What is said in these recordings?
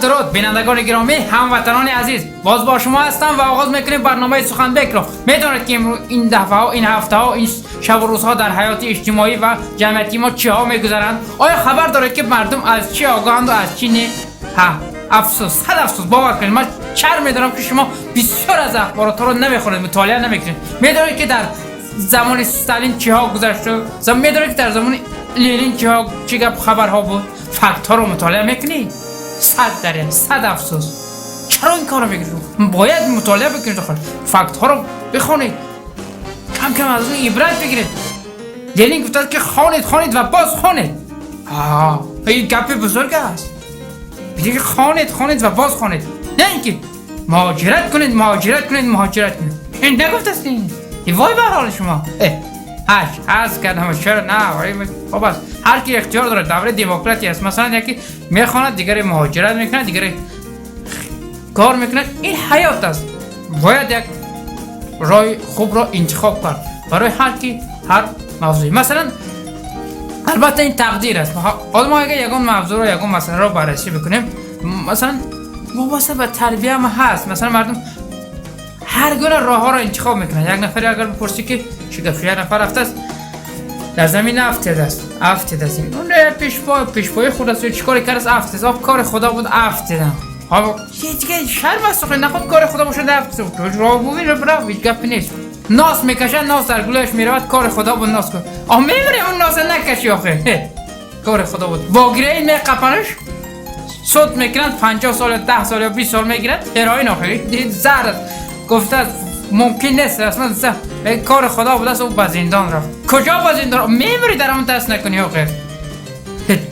Дуруд, бинандагони гиромӣ, ҳамватанони азиз, боз бо шумо ҳастам ва оғоз мекунем барномаи Суханбекро. Медонед, ки ин дафъаҳо, ин ҳафтаҳо, ин шабу рӯзҳо дар ҳаёти иҷтимоӣ ва ҷамъиятии мо чиҳо мегузаранд? Оё хабар доред, ки мардум аз чӣ огоҳанду аз чӣ не? Ҳа, афсӯс, сад афсӯс. Бовар кунед, ман шарм медорам, ки шумо бисёр аз ахборотҳоро намехонед, мутолиа намекунед. Медонед, ки дар замони Сталин чиҳо гузашту медонед, ки дар замони Ленин чиҳо, чӣ гап хабарҳо буд? Фактҳоро мутолиа мекунӣ? Сад дар як сад афсӯс. Чаро ин корро мекунед? Бояд мутолиа бикунед, фактҳоро бихонед, кам кам аз он ибрат бигиред. Ленин гуфтааст, ки хонед, хонед ва боз хонед. Ин гапи бузург аст. Диге хонед, хонед ва боз хонед, на ин ки муҳоҷират кунед, муҳоҷират кунед, муҳоҷират кунед. Ин нагуфтааст. Ин вой бар ҳоли шумо. Ҳаш ҳаз кардам. Чаро на? Хоб аст, ҳар ки ихтиёр дорад, давраи демократия аст. Масалан, яке мехонад, дигаре муҳоҷират мекунад, дигаре кор мекунад. Ин ҳаёт аст. Бояд як роҳи хубро интихоб кард барои ҳар ки, ҳар мавзӯе. Масалан, албатта, ин тақдир аст. Ҳоло мо агар ягон мавзӯъро, ягон масъаларо баррасӣ бикунем, масалан, вобаста ба тарбияам ҳаст. Масалан, мардум ҳар гуна роҳҳоро интихоб мекунанд. Як нафаре агар бипурсӣ, ки чӣ гап, як нафар рафтааст, дар замин афтидааст, афтидааст, он пешпои худ аст, чӣ коре кардааст, афтидааст. Об, кори Худо буд, афтидам. Дига шарм аст, наход кори Худо бошад, афтид, роҳ бирав, ҳеҷ гапи нест. Нос мекашад, нос дар гулӯяш меравад. Кори Худо буд, нос кун. О, мемире, он носа накаши охе. Кори Худо буд. Бо гиреин меқапанаш, суд мекунанд, 50 сол ё 10 сол ё 20 сол мегирад. Ҳероин охир заҳр аст, гуфтааст, мумкин нест расман. Кори Худо будааст, ӯ ба зиндон рафт. Куҷо ба зиндон мемири, дар он даст накунӣ охир.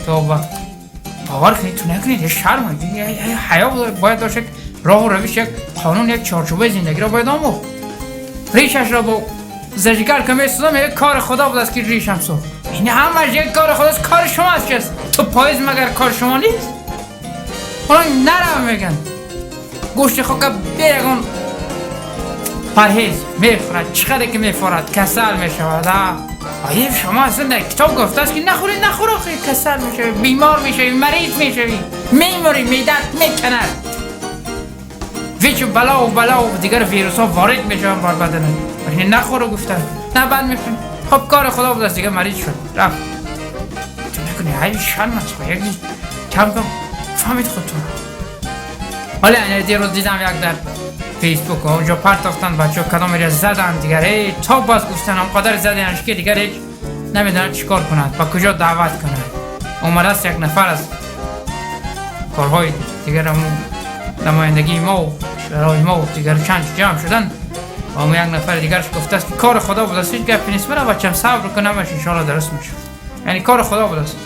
Тоба, бовар кунед, ту накунед, шарм, ҳаё бояд дошт. Як роҳу равиш, як қонун, як чорчӯбаи зиндагиро бояд омӯхт. Ришашро бо зажигалка месӯзам, мега: «Кори Худо будааст, ки ришам сӯхт». Ин ҳамаш як кори Худост. Кори шумо аст чист? Ту поиз магар кори шумо нест? Оно нарав, меган, гӯшти хока бе ягон парҳез мехӯрад, чӣ қадар ки мефорад, касал мешавад. Оё шумо аслан дар китоб гуфтааст, ки нахӯрӣ? Нахӯр охи, касал мешавӣ, бемор мешавӣ, мариз мешавӣ, мемурӣ, меъдат меканад, вичу балову балову дигар вирусҳо ворид мешаванд бар баданат. Нахӯру гуфта на, баъд мехӯрӣ. Хоб, кори Худо будааст, дигар мариз шуд, рафт. Ту накунӣ, ҳай, шарм аст. Як кам кам фаҳмид худтон. Ҳоли дирӯз дидам, як дар Фейсбук онҷо партохтан бачаҳо, кадомеро заданд. Дигар эй, то бас гуфтан, онқадар заданш, ки дигар ҳеҷ намедонад чӣ кор кунад, ба куҷо даъват кунад. Омадааст як нафар аз корҳои дигар, намояндагии мо, кишварҳои мо, дигар чанд ҷамъ шудан. Ама як нафари дигарш гуфтааст, ки кори Худо будааст, ҳеҷ гапи нест, мара бачам, сабр кун, ҳамаш иншоалло дуруст мешавад. Яъне кори Худо будааст.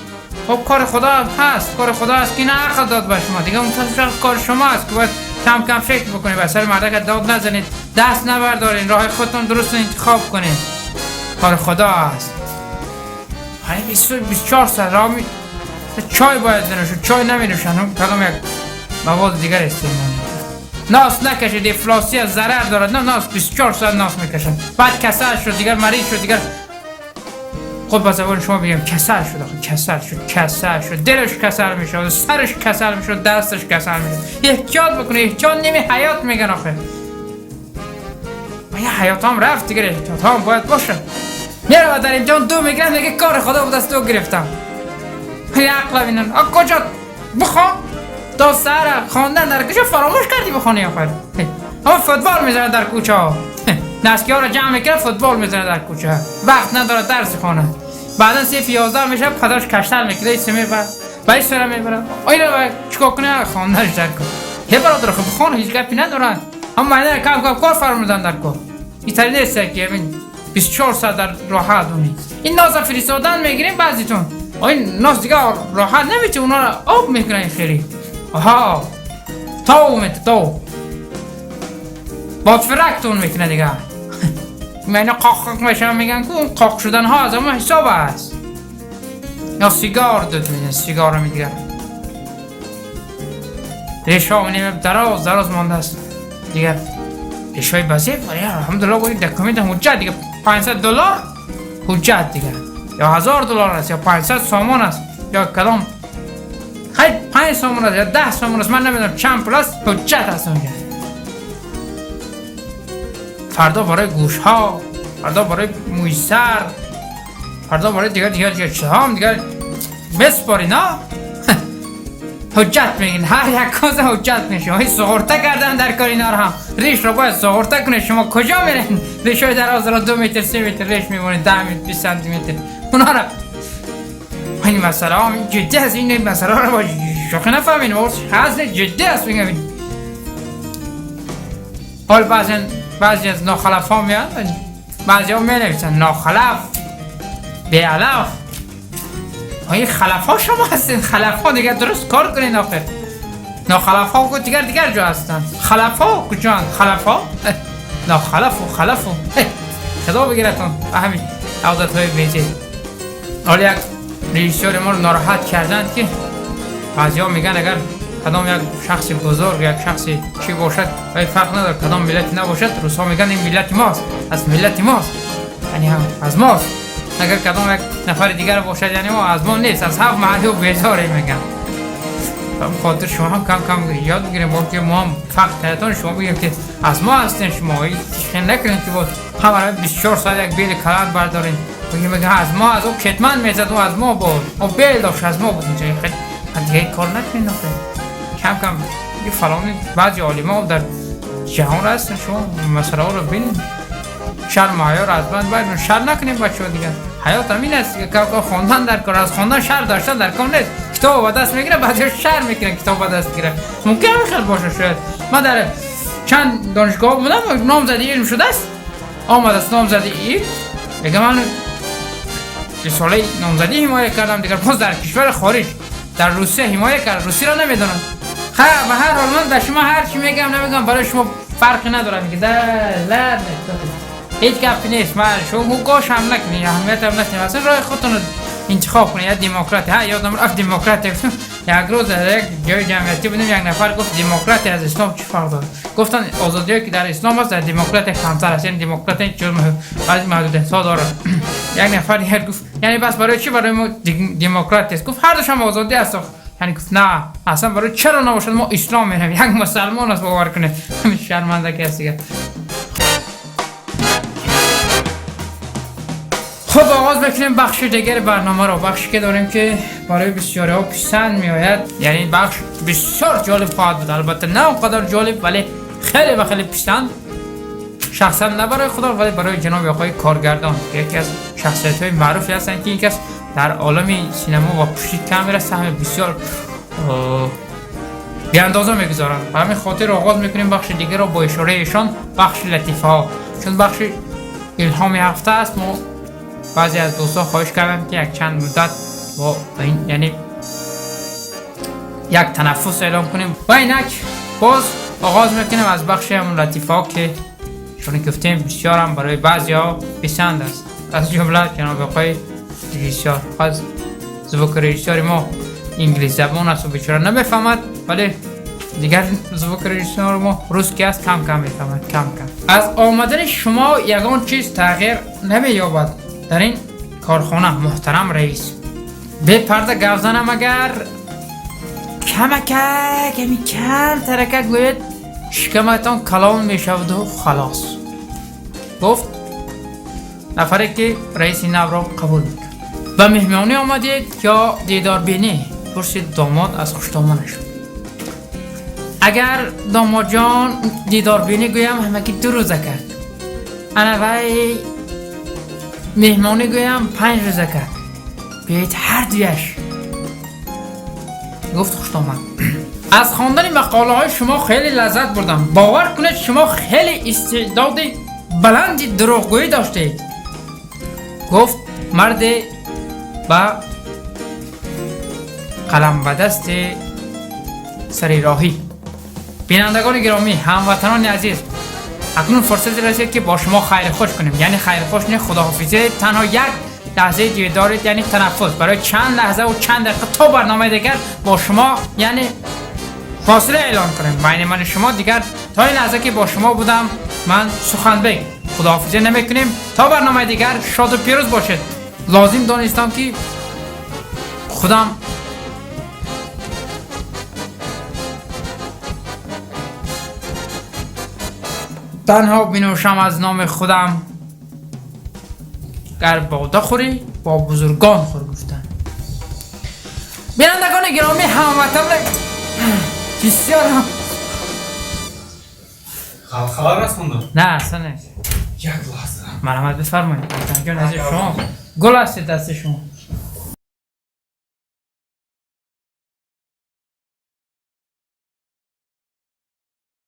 Хоб, кори Худо ҳаст, кори Худо аст, ки на ақл дод ба шумо. Дигар он кори шумо аст, ки бояд кам кам фикр бикунед, ба сари мардака дод назанед, даст набардоред, роҳи худтон дуруст интихоб кунед. Кори Худо аст. Ҳани 24 соат роҳ чой бояд бинӯшад, чой наменӯшанд, кадом як маводи дигар истеъмол мекунад. Нос накашед, ифлосӣ аз зарар дорад. На, нос, 24 соат нос мекашанд. Баъд касал шуд, дигар мариз шуд, дигар хуб, ба забони шумо бигем, касал шуд. Охи касал шуд, касал шуд, дилаш касал мешавад, сараш касал мешавад, дасташ касал мешавад. Эҳтиёт бикунед, эҳтиёт ними ҳаёт меган охе. Я ҳаётам рафт, дигар эҳтиётҳам бояд бошад. Меравад, дар имтиҳон ду мегирад, мега: «Кори Худо будааст, ду гирифтам». Ақла бинан, куҷо бихон то сара хондан, дар куҷо фаромӯш кардӣ бихонӣ охир? Ама футбол мезанад дар кӯчаҳо, наскиҳоро ҷамъ мекунад, футбол мезанад дар кӯча, вақт надорад дарси хонад. Баъдан синфи 11 мешавад, падараш каштал мекунад, исе мебарад, ба исера мебарад. Оина чикор кунад? Хонданаш дар кор. Ҳе, бародар, хуб хон, ҳеҷ гапи надорад. Ама майдана кам кам кор фармудан дар кор. Итари нест, ки ҳамин 24 соат дар роҳат унӣ. Ин ноза фиристодан мегирем баъзитон. Ой, нос дигар роҳат намечи, онҳоро об мекунад хеле. Аҳа, тов мета, тов. Бодфирактон мекунад дигар. Майна қоқ қоқ мешавад, меган ку, он қоқ шуданҳо аз ҳамон ҳисоб аст. Ё сигар дуд мезанад, сигара дигар. Решо неме дароз дароз мондааст. Дигар решои базеб, алҳамдулиллоҳ, гӯи документ, ҳуҷҷат дигар 500 доллар ҳуҷҷат дигар. Ё 1000 доллар аст, ё 500 сомон аст, ё кадом. Хай. 5 сомон аст, ё 10 сомон аст, ман намедонам чанд пул аст, ҳуҷҷат аст онҷа. Фардо барои гӯшҳо, фардо барои мӯи сар, фардо барои дигар дигар дигар чизҳоам дигар беспорӣ на ҳуҷҷат мегирин. Ҳар як коза ҳуҷҷат мешава. Суғурта кардан дар кор инҳоро ҳам. Ришро бояд суғурта кунед. Шумо куҷо мерен? Ришҳои дарозро 2 метр, 3 метр риш мемонед, 10 метр, 20 сантиметр. Онҳоро این مسئله ها جدی هست. این مسئله رو با شوخی نفهمین، هست، جدی است. میگم حال بعضی از ناخلف ها میان، بعضی ها می نویسن ناخلف، بی علف. این خلف ها شما هستین، خلف ها دیگه درست کار کنین آخر. ناخلف ها دیگر دیگر جا هستن. خلف ها کجان؟ خلف ها ناخلف و خلف و خدا بگیرتون همین عادت های بیجه. حالا یک رژیسور ما رو ناراحت کردند که بعضی ها میگن اگر کدام یک شخص بزرگ، یک شخص چی باشد و فرق نداره کدام ملتی نباشد، روس ها میگن این ملت ماست، از ملت ماست، یعنی هم از ماست. اگر کدام یک نفر دیگر باشد یعنی ما از ما نیست، از هفت محلی و بیزاری میگن. خاطر شما هم کم کم یاد بگیریم با که ما هم فقط تهتان شما بگیم که از ما هستین شما. هیچ نکنین که بود همه 24 ساعت یک بیل کلان بردارین بگیم بگیم از ما، از او کتمن میزد، او از ما بود، او بیل داشت، از ما بود. اینجا خیلی دیگه کار نکنین آخه. کم کم یه فلانی بعضی عالما در جهان هستن، شما مسئله ها رو ببینید. شرم حیا رو از بند باید شر نکنیم بچه‌ها دیگه. حیات همین است که خواندن در کار، از خواندن شر داشتن در کار نیست. کتاب به دست میگیره، بعضی شر میکنه کتاب به دست میگیره. ممکن خیلی باشه. شاید من در چند دانشگاه بودم، نامزدی علم شده است، آمد است نامزدی علم. دیگه من رساله نامزدی حمایه کردم دیگر، باز در کشور خارج در روسیه حمایه کردم. روسی را نمیدونم. خب به هر حال من به شما هر چی میگم نمیگم برای شما فرقی نداره. میگه نه هیچ گپی نیست. من شما گوش هم نکنی، اهمیت هم نکنی، اصلا راه خودتون رو انتخاب کنید. یا دموکرات. ها یادم رفت دموکرات. یک روز در یک جای جمعیتی بودیم، یک نفر گفت دموکرات از اسلام چی فرق داره؟ گفتن آزادی که در اسلام است در دموکرات کمتر است، یعنی دموکرات چون بعضی محدودیت ها داره. یک نفر دیگر گفت یعنی بس برای چی برای ما دموکرات است؟ گفت هر دوش هم آزادی است. یعنی گفت نه اصلا برای چرا نباشد، ما اسلام میریم. یک مسلمان است، باور کنید شرمنده که است دیگه. خب آغاز میکنیم بخش دیگر برنامه را، بخشی که داریم که برای بسیاری ها پسند میآید. یعنی این بخش بسیار جالب خواهد بود، البته نه اونقدر جالب ولی خیلی و خیلی پسند، شخصا نه برای خدا ولی برای جناب آقای کارگردان که یکی از شخصیت های معروفی هستند که یکی در عالم سینما و پشت کامرا سهم بسیار بی اندازه میگذارند. برای همین خاطر آغاز میکنیم بخش دیگر را با اشاره ایشان، بخش لطیفه ها، چون بخش الهام هفته است. ما بعضی از دوستا خواهش کردم که یک چند مدت با این یعنی یک تنفس اعلام کنیم و اینک باز آغاز میکنیم از بخش همون لطیفه ها که چون گفتیم بسیار هم برای بعضی ها پسند است، از جمله جناب آقای رژیسور. از звук رژیسور ما انگلیس زبان است و بیچاره نمیفهمد، ولی دیگر звук رژیسور ما روسی است، کم کم میفهمد، کم کم. از آمدن شما یگان چیز تغییر نمییابد در این کارخانه محترم رئیس. به پرده گپ زنم اگر کمکک کمی کم ترکک گوید شکمتان کلان میشود و خلاص. گفت نفری که رئیس نو را قبول میکرد. به مهمانی آمدید یا دیدار بینی؟ پرسید داماد از خوشدامانش. اگر داماد جان دیدار بینی گویم همگی 2 روزه کرد، انا وی مهمانی گویم 5 روزه کرد، بیایید هر دویش. گفت خوشداماد از خواندن مقاله های شما خیلی لذت بردم، باور کنید شما خیلی استعداد بلند دروغگویی داشتید. گفت مرد با قلم به دست سری راهی. بینندگان گرامی، هموطنان عزیز، اکنون فرصت رسید که با شما خیر خوش کنیم. یعنی خیر خوش نه، خداحافظی. تنها یک لحظه دیگه دارید، یعنی تنفس برای چند لحظه و چند دقیقه تا برنامه دیگر با شما یعنی فاصله اعلان کنیم بین من و شما. دیگر تا این لحظه که با شما بودم من سخنبگ، خداحافظی نمیکنیم تا برنامه دیگر. شاد و پیروز باشید. لازم دانستم که خودم Танҳо бинӯшам аз номи худам. Гар бода хӯрӣ, бо бузургон хӯр, гуфтанд. Бинандагони гиромӣ, ҳамватан, бисёр ҳам Хабар расондам. Не, асло нест. Як лаҳза. Марҳамат, бифармоед. Ҷон азиз, шумо гул ҳастед, дасти шумо.